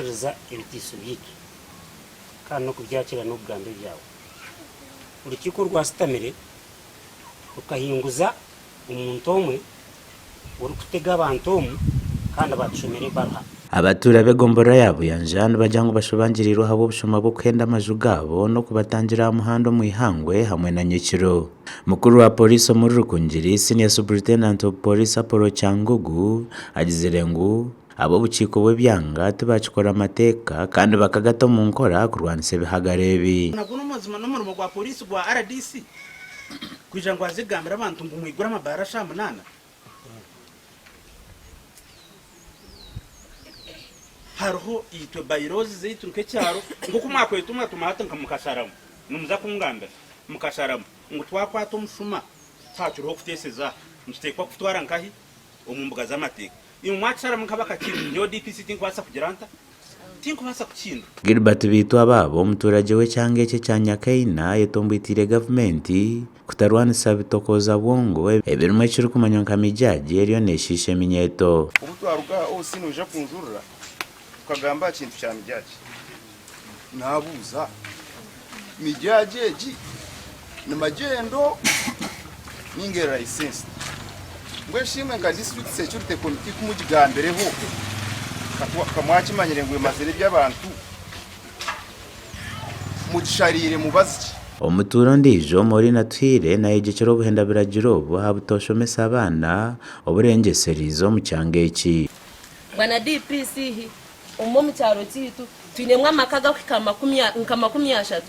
Kuhurikiriza ebiteiso byaitu kandi n'okubyakiira n'okugamba ebyawe. Orukiiko orwasitamire rukahinguza omuntu omwe orikutega abantu omu kandi baatushomera ebaruha. Abatuura b'egomborora ya Buyanja nibagira ngu bashobangiriirwe ahabw'obushuma bw'okuhenda amaju gaabo n'okubatangira aha muhanda omu ihangwe hamwe na nyekiro. Mukuru wa Pooriisi omuri Rukungiri, Senior Superintendent of Police Apollo Kyangugu agizire ngu Ab'obukiiko bw'ebyanga tibaakikora mateeka kandi bakagata omu nkora kurwanisa ebihagaro ebi. Nagwo n'amazima n'omurimo gwa poriisi gwa rdc kwija ngu aze kugambira abantu ngu mwigure amabaara shaaha munaana? Hariho itwe bylaws zaitu nk'ekyaro nk'oku mwakwetunga tuma hati nka mukasharamu nimuza kungambira mukasharamu ngu twakwata omushuma tihakiriho kuteeseza aha nituteekwa kutwara nkahi? Omu mbuga z'amateeka. Imwe mwakisharamu nk'abakakiina, nyowe DPC tinkubaasa kugira nta? Tinkubaasa kukihindura. Gilbert Bitwabaabo omuturagye w'ekyanga eki ekya Nyakaina ayetomboiteire gavumenti kutarwanisa bitokooza bwongo ebirimu ekirikumanywa nka mijaagi eriyo neshiisha eminyeeto. Obu twaruga aha OC noija kunjurira tukagamba aha kintu kya mijaagi. Naabuuza, mijaagi egi ni magyendo ninga eri licensed? Mbwenu shi imwe nka district security committee ku mugigambireho ka mwakimanyire ngu emazire eby'abantu, mugishariire mubazi ki? Omutuura ondiijo, Maureen Atuhaire nayegyekyera obuhenda biragiro obu aha butoshomesa abaana oburengyesereize omu kyanga eki. Bwana DPC, Omu omu kyaro kyaitu twinemu amaka agakuhika nka 30,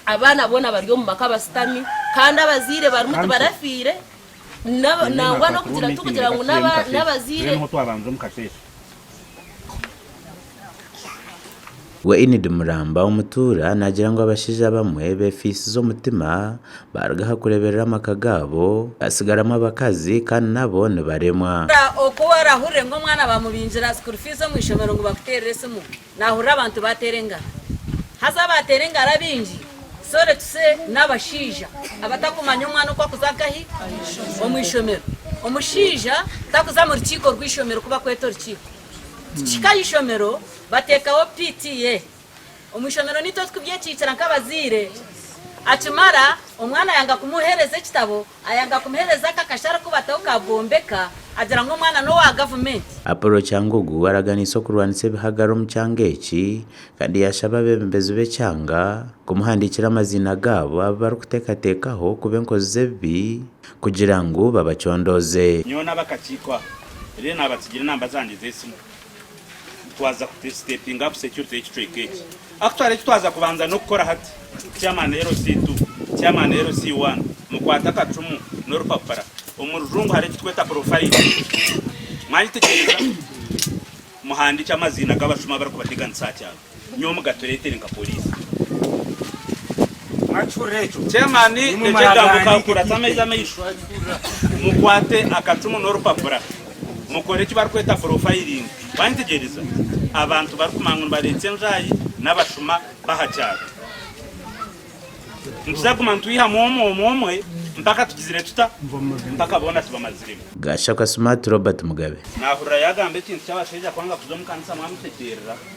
abaana boona bari omu maka basitami kandi abazaire barimu tibarafiire nangwa n'okugira tikugira ngu n'abazaire. We Enid Muramba omutuura naagira ngu abashaija abamwe beefiisize omutima baaruga aha kureeberera amaka gaabo baatsigaramu abakazi kandi nabo nibaremwa. Oku orahurire ngu omwana bamubingira school fees omu ishomero ngu bakuteerere esimu, nahurira abantu bateera engaro. Haza abateera engaro abaingi sorry to say n'abashaija abatakumanya omwana oku akuza nkahi? Omu ishomero. Omushaija takuza mu rukiiko rw'eishomero ku bakweta orukiiko. Tukihika aha ishomero bateekaho PTA. Omu ishomero naitwe tukubyekikira nk'abazaire. Akimara, omwana ayanga kumuheereza ekitabo, ayanga kumuheereza aka akashare aku bataho ka Bwombeka, agira ngu omwana n'owa gavumenti. Apollo Kyangugu araganiise okurwanisa ebihagaro omu kyanga eki kandi yaashaba abeebembezi b'ekyanga kumuhandiikira amaziina gaabo abu barikuteekateekaho kuba enkozi z'ebibi kugira ngu babacondooze. Nyowe n'abakakiiko aha reero naabatsigira enamba zangye z'esimu twaza kustepinga up security y'ekicweka eki. Actually eki twaza kubanza n'okukora hati, Chairman LC2, Chairman LC1, mukwate akacumu n'orupapura. Omu rujungu hariho eki tweta profile. Mwagitegyereza? Muhandiikye amaziina g'abashuma abarikubateganisa aha kyaro. Nyowe mugatureetere nka poriisi. Chairman eky'egambo kakurata amaizi amaisho. Mukwate akacumu n'orupapura mukore eki barikweta profiling. Wanyetegyereza? Abantu barikumanya ngu nibareetsa enjaayi n'abashuma b'aha kyaro. Nituza kuguma nitwihamu omwe omwe omwe mpaka tugizire tuta? Mpaka boona tubamaziremu. Gashakwa Smart Robert Mugabe. Naahurira yaagamba ekintu ky'abashaija kwanga kuza omu kanisa mwamutekyerera.